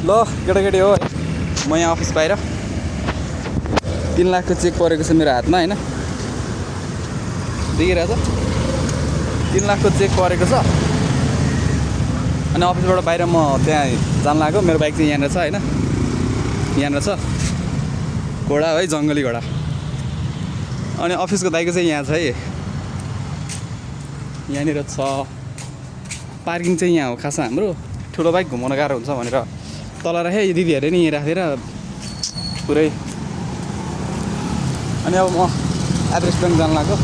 ल केटाकेटी हो है, म यहाँ अफिस बाहिर 3 लाखको चेक परेको छ मेरो हातमा होइन, देखिरहेछ 3 लाखको चेक परेको छ। अनि अफिसबाट बाहिर म त्यहाँ जान लाग्यो, मेरो बाइक चाहिँ यहाँनिर छ होइन, यहाँनिर छ घोडा है, जङ्गली घोडा। अनि अफिसको दाइको चाहिँ यहाँ छ है, यहाँनिर छ। पार्किङ चाहिँ यहाँ हो खास हाम्रो, ठुलो बाइक घुमाउन गाह्रो हुन्छ भनेर तल राखेँ, यो दिदीहरूले नि यहाँ राखेर पुरै। अनि अब म एभरेस्ट ब्याङ्क जान लाग्यो,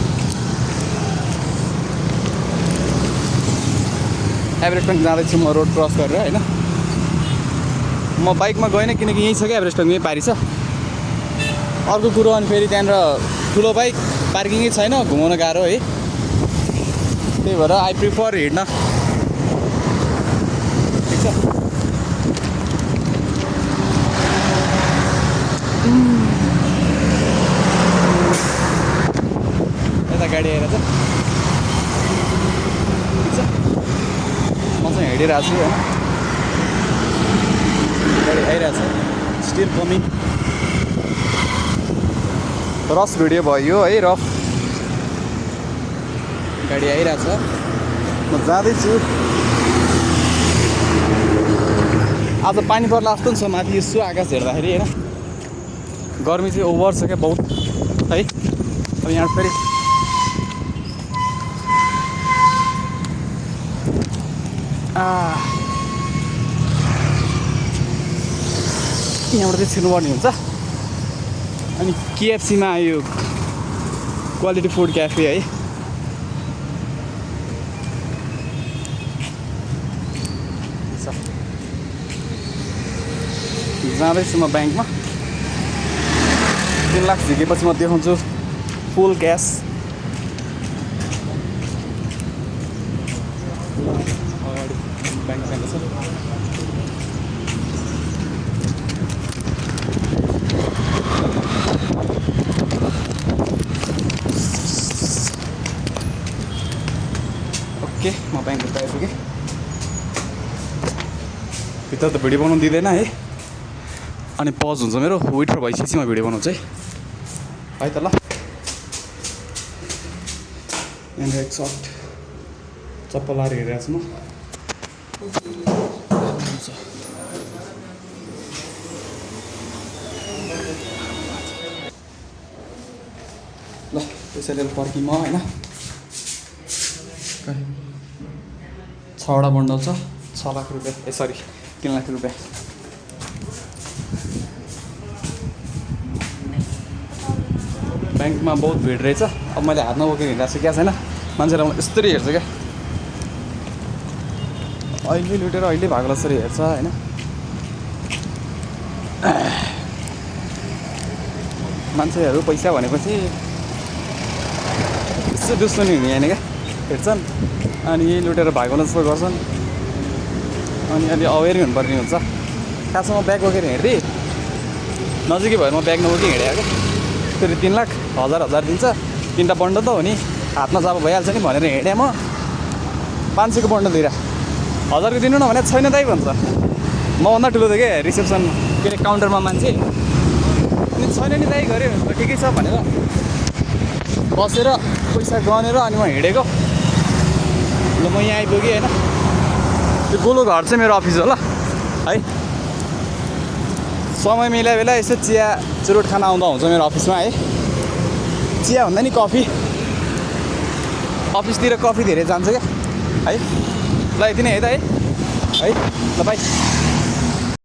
एभरेस्ट ब्याङ्क जाँदैछु म रोड क्रस गरेर होइन। म बाइकमा गएन किनकि यहीँ छ क्या, एभरेस्ट ब्याङ्क यहीँ पारि छ। अर्को कुरो अनि फेरि त्यहाँनिर ठुलो बाइक पार्किङै छैन, घुमाउन गाह्रो है, त्यही भएर आई प्रिफर हिँड्न। ठिक छ, यता गाडी आइरहेछ, ठिक छ म चाहिँ हिँडिरहेको छु होइन, गाडी आइरहेछ, स्टिल कमिङ। रफ भिडियो भयो है, रफ गाडी आइरहेछ, म जाँदैछु। आज पानी पर्ला जस्तो नि छ माथि, यसो आकाश हेर्दाखेरि होइन, गर्मी चाहिँ ओभर छ क्या बहुत है। अब यहाँ फेरि यहाँबाट चाहिँ छिर्नुपर्ने हुन्छ। अनि केएफसीमा यो क्वालिटी फुड क्याफे है, जाँदैछु म ब्याङ्कमा। 3 लाख झिकेपछि म देखाउँछु फुल क्यास। अगाडि ब्याङ्क छ। ओके, म ब्याङ्कभित्र आइपुगेँ। भित्र त भिडियो बनाउनु दिँदैन है, अनि पज हुन्छ मेरो, विथड्र भइसकेपछि म भिडियो बनाउँछु है त। ल यहाँनिर एक सर्ट चप्पल लाएर हिँडिरहेको छु म। ल त्यसैले पर्खिम होइन, 6वटा बन्डल छ, 6 लाख रुपियाँ, ए सरी 3 लाख रुपियाँ। ब्याङ्कमा बहुत भिड रहेछ। अब मैले हातमा बोकेर हिँडिरहेको छु, क्या छैन मान्छेलाई म यस्तरी हेर्छु क्या, अहिले लुटेर अहिले भाग्ला जसरी हेर्छ होइन। मान्छेहरू पैसा भनेपछि यस्तो दुश्मनी हुने होइन क्या, हेर्छन् अनि यही लुटेर भागाउन जस्तो गर्छन्। अनि अलि अवेर हुनुपर्ने हुन्छ। खासमा म ब्याग बोकेर हिँड्दै नजिकै भएर म ब्याग नबोकी हिँडेँ क्या, फेरि 3 लाख 1000 दिन्छ, 3टा बन्डल त हो नि, हातमा जब भइहाल्छ नि भनेर हिँडेँ म। 500को बन्डल दिएर 1000को दिनु न भने छैन दाइ भन्छ। मभन्दा ठुलो थियो क्या रिसेप्सन के अरे काउन्टरमा मान्छे, अनि छैन नि दाइ गऱ्यो भने ठिकै छ भनेर बसेर पैसा गनेर अनि म हिँडेको। ल म यहाँ आइपुगेँ होइन, त्यो गोलो घर चाहिँ मेरो अफिस हो ल है। समय मिलाए बेला यसो चिया चुरोट खान आउँदा हुन्छ मेरो अफिसमा है। चिया भन्दा नि कफी, अफिसतिर कफी धेरै जान्छ क्या है। ल यति नै है त है, ल बाई।